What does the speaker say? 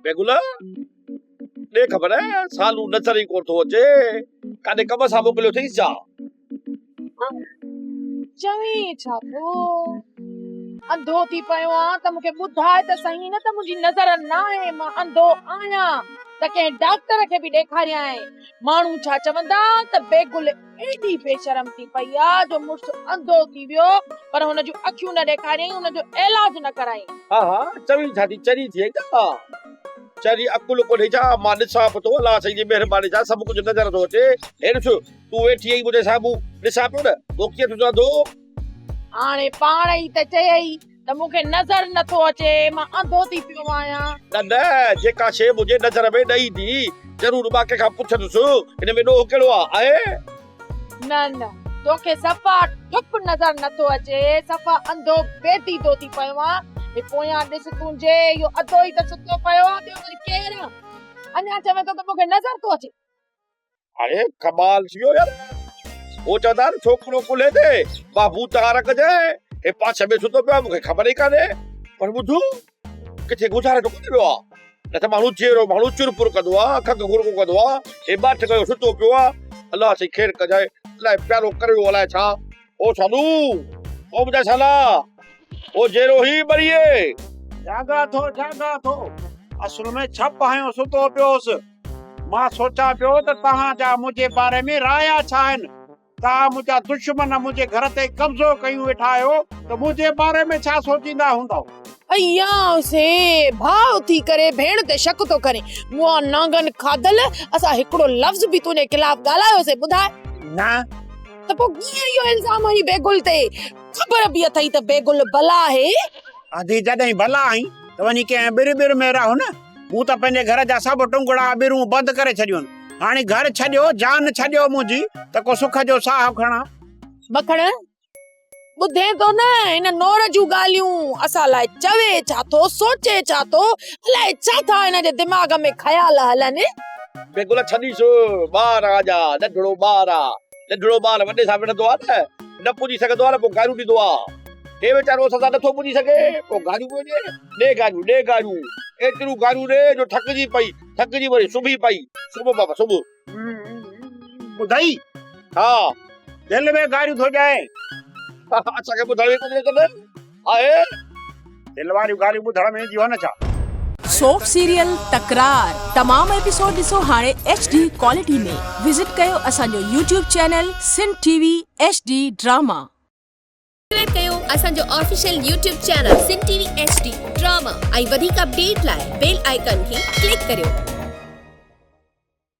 Beagle, ڏي خبر، سالو نظر ئي ڪونه ٿو اچي، ڪاڏي ڪم سان موڪليو اٿئيس ڇا؟ چوين ڇا ٿو؟ انڌو ٿي پيو آن ته مون کي ٻڌاء ته سهي نه ته منهنجي نظر ناهي، مان انڌو آهيان ته ڪنهن ڊاڪٽر کي به ڏيکاريانء. ماڻهو ڇا چوندا ته بيگل ايڏي بي شرم ٿي پئي آ جو مڙس انڌو ٿي ويو پر هن جون اکيون نه ڏيکاريائين، هن جو علاج نه ڪرايائين. ها ها چوين ڇا ٿي چري ٿي آهين ڇا؟ چري عقل ڪونهي ڇا؟ مان ڏسان به ٿو الله سائين جي مهرباني سان سڀ ڪجهه نظر ٿو اچي. هي ڏس تون ويٺي آهين منهنجي سامهون ڏسان پيو نه پوء ڪيئن ٿو چوان ٿو. هاڻي پاڻ ئي ته چيئي ته مون کي نظر نه ٿو اچي، مان انڌو ٿي پيو آهيان. نه نه، جيڪا شيء منهنجي نظر ۾ نه ايندي، ضرور مان ڪنهن کان پڇندس، ان ۾ ڏوهه ڪهڙو آهي؟ نه نه، توکي صفا ٺپ نظر نه ٿو اچي، صفا انڌو بي ديدو ٿي پيو آهين. هي پويان ڏس تنهنجي، اهو ادو ئي ته ستو پيو آهي، ٻيو وري ڪير آهي؟ اڃا چوين ٿو ته مون کي نظر ٿو اچي. اڙي ڪمال ٿي ويو يار. هو چوندا آهن ڇوڪرو ڪلهي تي بابو تان رکجانء. هي پاڇي ۾ ستو پيو آهي مون کي خبر ئي ڪانهي. پر ٻڌ ڪٿي گذاري ته ڪونه ويو آهي. نه ته ماڻهو جيئرو ماڻهو چرپر ڪندو آهي کنگهه گهرڪو ڪندو آهي. هي ماٺ ڪيو ستو پيو آهي. الله سائين خير ڪجانء. الائي پيالو ڪريو الائي ڇا. او سالو او منهنجا سالا او جيئرو هي مريئي. جاڳان ٿو جاڳان ٿو. اصل ۾ ڇپ هنيو ستو پيو هوس. مان سوچان پيو ته توهان جا منهنجي باري ۾ رايا ڇا آهن؟ توهان منهنجا دشمن منهنجي گهر تي قبضو ڪيون ويٺا آهيو ته منهنجي باري ۾ ڇا سوچيندا هوندؤ؟ ايا حسين، ڀاء ٿي ڪري ڀيڻ تي شڪ ٿو ڪرين. مئا نانگن کاڌل، اسان هڪڙو لفظ به تنهنجي خلاف ڳالهايوسين، ٻڌاء؟ نه. ته پوء ڪيئن اهو الزام هڻين بيگل تي؟ خبر به اٿئي ته بيگل بلا آهي. ادي جڏهن بلا آهين ته وڃي ڪنهن ٻر ٻر ۾ رهه نه. مون ته پنهنجي گهر جا سڀ ٽنگڙا ٻرون بند ڪري ڇڏيون آهن. هاڻي گهر ڇڏيو، جان ڇڏيو منهنجي ته ڪو سک جو ساهه کڻان. مکڻ، ٻڌين ٿو نه هن نور جون ڳالهيون، اسان لاء چوي ڇا ٿو، سوچي ڇا ٿو، الائي ڇا ٿا هن جي دماغ ۾ خيال هلن. بيگل ڇڏيس، ٻار آ اڃا، ننڍڙو ٻار آ. ننڍڙو ٻار وڏي سان وڙهندو آ نه، نه پڄي سگهندو آ نه پوء گاريون ڏيندو آ. هي ويچارو اسان سان نٿو پڄي سگهي، پوء گاريون پيو ڏي. ڏي گاريون، ڏي گاريون، ايتريون گاريون ڏي جو ٿڪجي پئي، ٿڪجي وري سمهي پئي. سمهه بابا سمهه. ٻڌئي؟ ها. دل ۾ گاريون ٿو ڏيانء. اسان کي ٻڌڻ ۾ ڪونه اچن آهي. دل واريون ڳالهيون ٻڌڻ ۾ اينديون آهن ڇا؟ سوپ سيريل تڪرار تمام ايپيسوڊ ڏسو هاڻي ايڇ ڊي ڪوالٽي ۾ وزٽ ڪيو اسان جو YouTube channel Sindh T V H D drama. Subscribe ڪيو اسان جو official YouTube channel Sindh T V H D drama ۽ وڌيڪ اپڊيٽ لاء بيل آئيڪان کي ڪلڪ ڪريو.